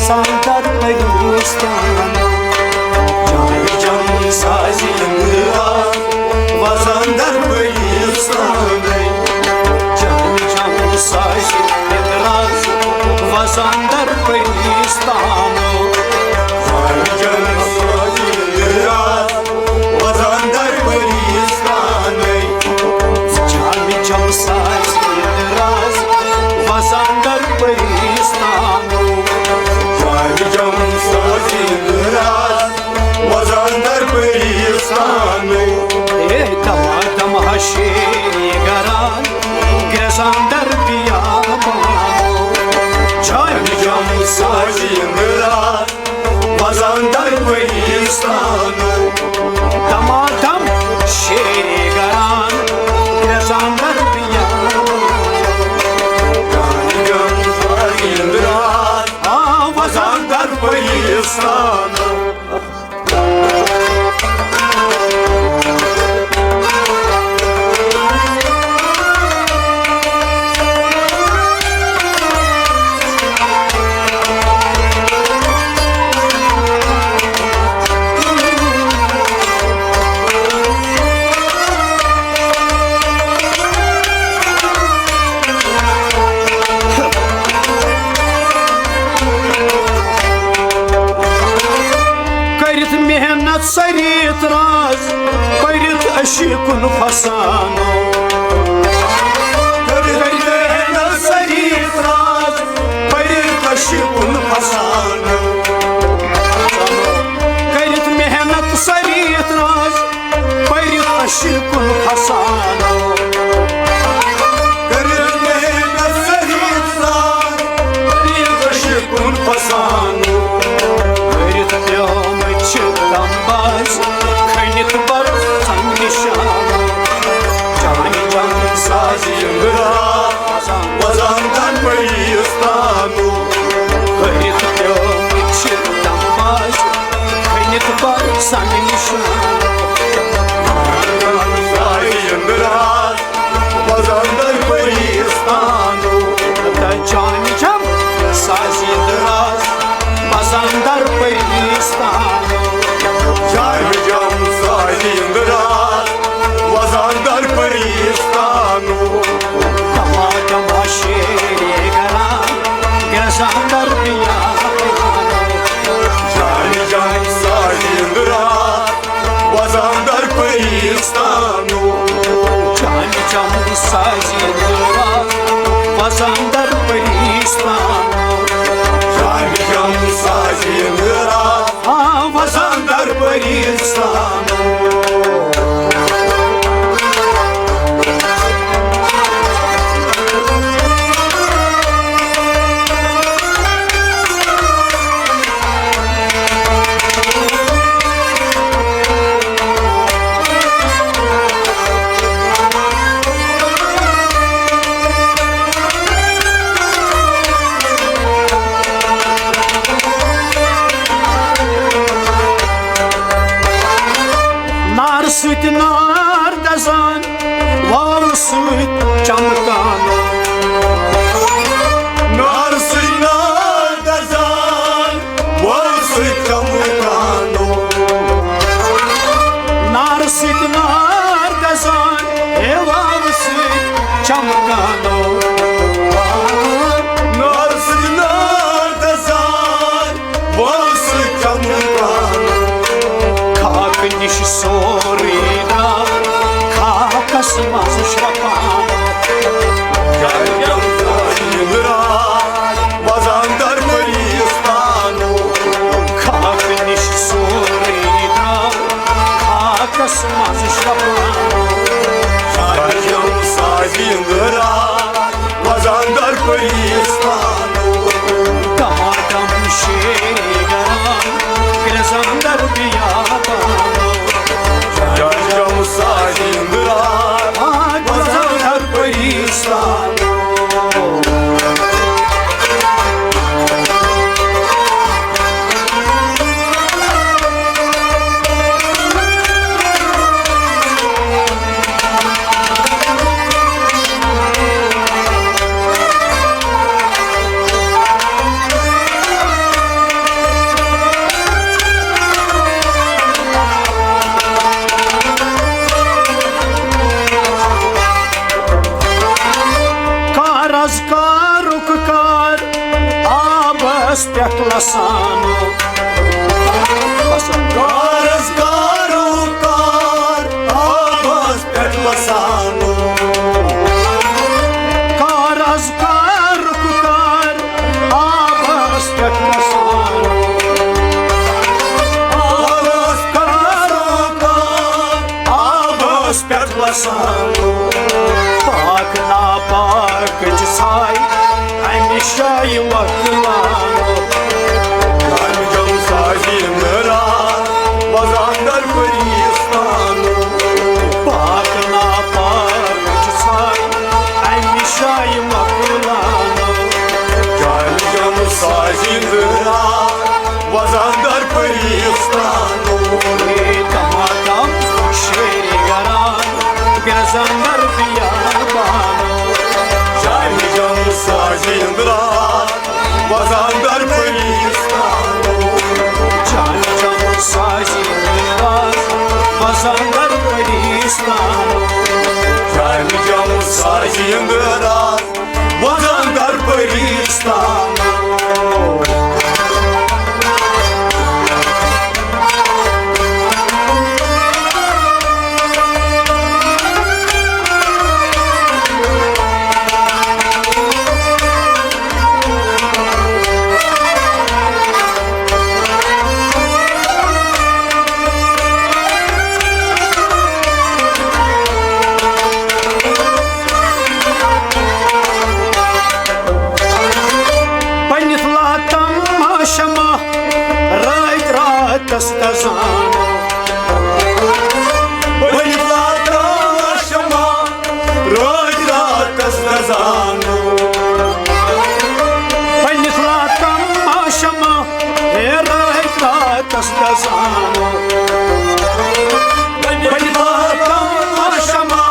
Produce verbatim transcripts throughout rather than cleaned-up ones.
وزان در پریستان، جان جان سازی اندراز، وزان در پریستان، جان جان سازی اندراز، وزان در پریستان، جان جان سازی اندراز، وزان در پریستان، جان جان سازی اندراز، وزان در پریستان. جان جان سازی اندراز، وزان در پریستان. اے دما دما شیری گران، گرزان در بیابان. جان جان سازی اندراز، وزان در پریستان. دما دم شیری گران، گرزان در بیابان. جان جان سازی اندراز، آ، وزان در پریستان. کٔرِتھ محنت سریت راز، پٔرِتھ اشی کُن فسانو. کٔرِتھ محنت سریت راز، پٔرِتھ اشی کُن فسانو. کٔرِتھ محنت سریت راز، پٔرِتھ اشی کُن فسانو. کٔرِتھ محنت سریت راز، پٔرِتھ اشی کُن فسانو. کٔرِتھ پیومٕتۍ چھِ دمباز، کھٔنِتھ بر سنگ نشانو. جان جان سازی اندراز، وزان در پریستانو. کٔرِتھ پیومٕتۍ چھِ دمباز، کھٔنِتھ بر سنگ نشانو. جان جان سازی اندراز، وزان در پریستانو. جان جان سازی اندراز، وزان در پریستانو. جان جان سازی اندراز، وزان در پریستانو. دما دما شیری گران، گرزان در بیابانو. جان جان سازی اندراز، وزان در پریستانو. جان جان سازی اندراز، وزان در پریستانو. جان جان سازی اندراز، آ، وزان در پریستانو. نار سۭتۍ نار دزان، واوٕ سۭتۍ چمکان۔ نار سۭتۍ نار دزان، واوٕ سۭتۍ چمکان۔ نار سۭتۍ نار دزان، ہے واوٕ سۭتۍ چمکان۔ نار سۭتۍ نار دزان، وَل سُہ چمکان۔ خاکہٕ نِش سورُے درٛاو، خاکس منٛز شرٛپان۔ جنم سازی اندراز، وزان در پریستانو۔ خاکہٕ نِش سورُے درٛاو، خاکس منٛز شرٛپان۔ جنم سازی اندراز، آسانو۔ کارس کارو کار آبس پٮ۪ٹھ وسانو۔ کارس کارُک کار آبس پٮ۪ٹھ وسانو۔ کارس کارو کار آبس پٮ۪ٹھ وسانو۔ پاک ناپاکٕچ ژھاے اَمہِ جایہِ مۄکلانو۔ کامہِ جمہٕ سازی نٲران وزان در پریستانو۔ پاک ناپاکٕچ ژھاے اَمہِ جایہِ مۄکلانو۔ کامہِ جمہٕ سازی نٲران وزان در پریستانو۔ تماتم شیری گران گرزان در بیابانو۔ جامِ جمہٕ سازی اندرا وزان در پریستانو۔ جامِ جمہٕ سازی اندرا وزان در پریستانو۔ جامِ جمہٕ سازی اندرا وزان در پریستانو۔ پننِس لاتم شمع رٲتۍ راتس دزانو۔ پننِس لاتم شمع رٲتۍ راتس دزانو۔ پننِس لاتم شمع ہے رٲتۍ راتس دزانو۔ پننِس لاتم شمع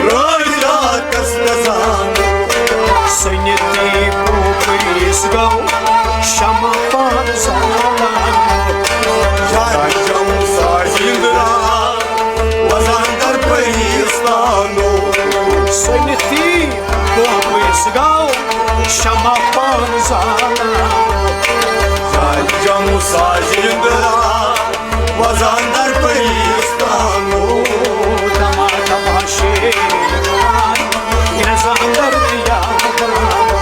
رٲتۍ راتس دزان۔ سُنہِ تی پوپریس گو شمع پان زالان۔ جامِ جمہٕ سازی اندرا وزان در پریستانو۔ سُنہِ تی پوپریس گو شمع پان زالان۔ جامِ جمہٕ سازی اندرا وزان در پریستانو۔ دما دما شیر گرزان در بیابانو۔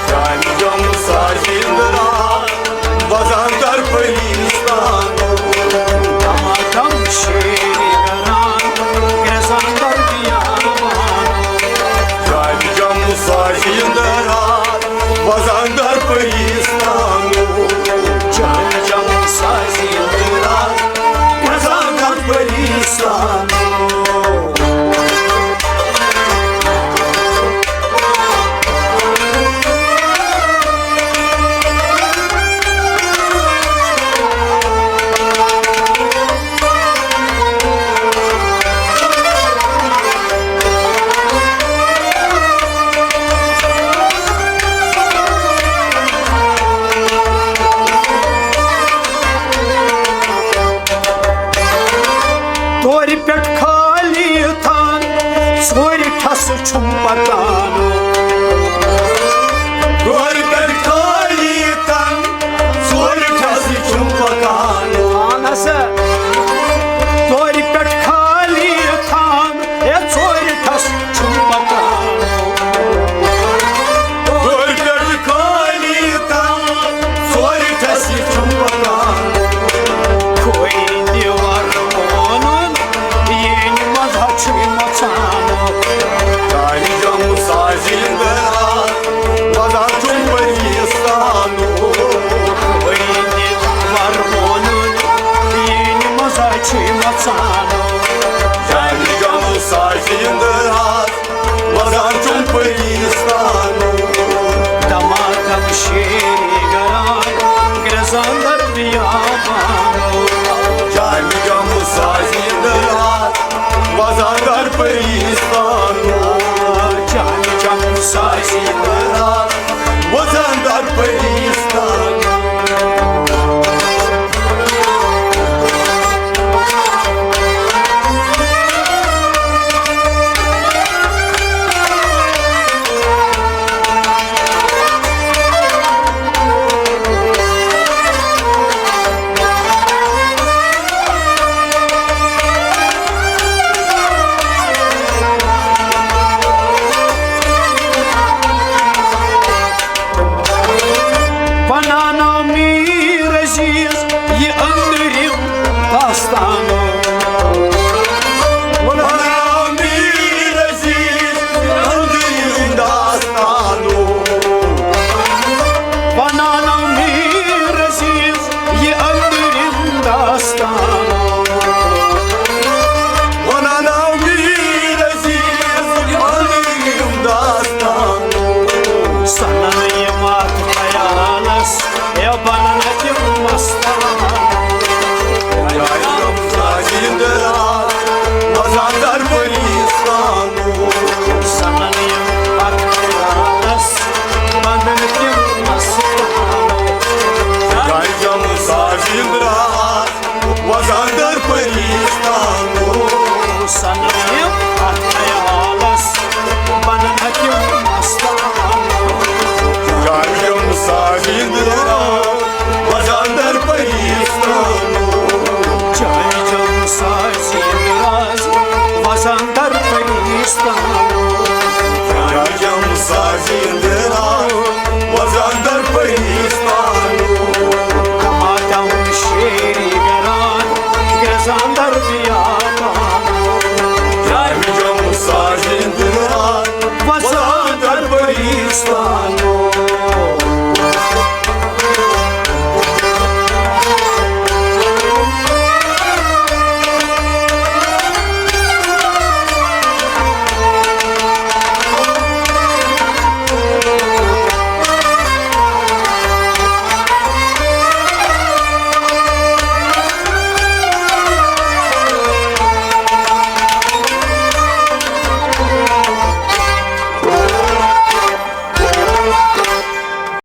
جامِ جمہٕ سازی اندرا وزان در پریستانو۔ دما دم شیر گران گرزان در بیابانو۔ جامِ جمہٕ سازی اندرا وزان در پریستانو۔ جامِ جمہٕ سازی اندرا وزان در پریستانو۔ تورِ پٮ۪ٹھ خٲلی تھان، ژورِ ٹھسہٕ چھُم پکان۔ تورِ پٮ۪ٹھ خٲلی تھان، ژورِ ٹھسہٕ چھُم پکان۔ اہن حظ۔ تورِ پٮ۪ٹھ خٲلی تھان، ہے ژورِ ٹھسہٕ چھُم پکان۔ تورِ پٮ۪ٹھ خٲلی تھان، ژورِ ٹھسہٕ چھُم پکان۔ کھوے دیوار وونُن، ییٚمہِ منٛز ہا چھُے مژان۔ کامہِ جمہٕ سازی اندرا وزان چھُم پریستانو۔ کھوے دیوار وونُن، ییٚمہِ منٛز ہا چھُے مژان۔ جامِ جمہٕ سازی اندرا وزان چھُم پریستانو۔ دما دم شیری گران گرزان در بیابانو۔ جامِ جمہٕ سازی اندرا وزان در پریستانو۔ جامِ جمہٕ سازی اندرا وزان در پریستانو۔ پاکستانو، جام سازی اندرا وزاندر پریستانو، آدم شیری گران گرزاندر بیابانو، جام سازی اندرا وزاندر پریستانو.